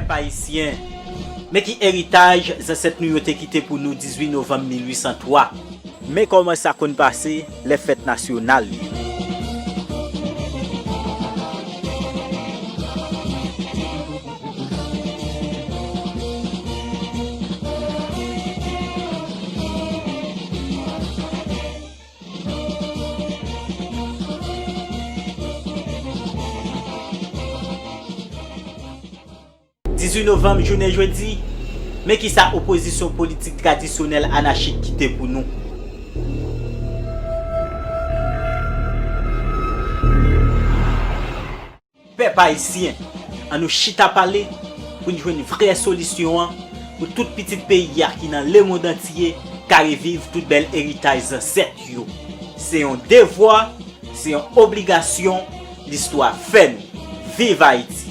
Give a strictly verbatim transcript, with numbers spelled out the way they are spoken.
Pèp ayisyen, men ki eritaj zansèt nou yo te kite pou nou dizuit novanm mil uit san twa. Men kòman sa konn pase lè fèt nasyonal yo. Dizuit novanm, jounen jodi, men kisa opozisyon politik tradisyonèl anachik kite pou nou. Pèp ayisyen, ann nou chita pale pou n jwenn vrè solisyon an, pou tout pitit peyi a ki nan lemonn antye ka reviv tout bèl eritaj zansèt yo. Se yon devwa, se yon obligasyon, listwa fè nou. Viv Ayiti!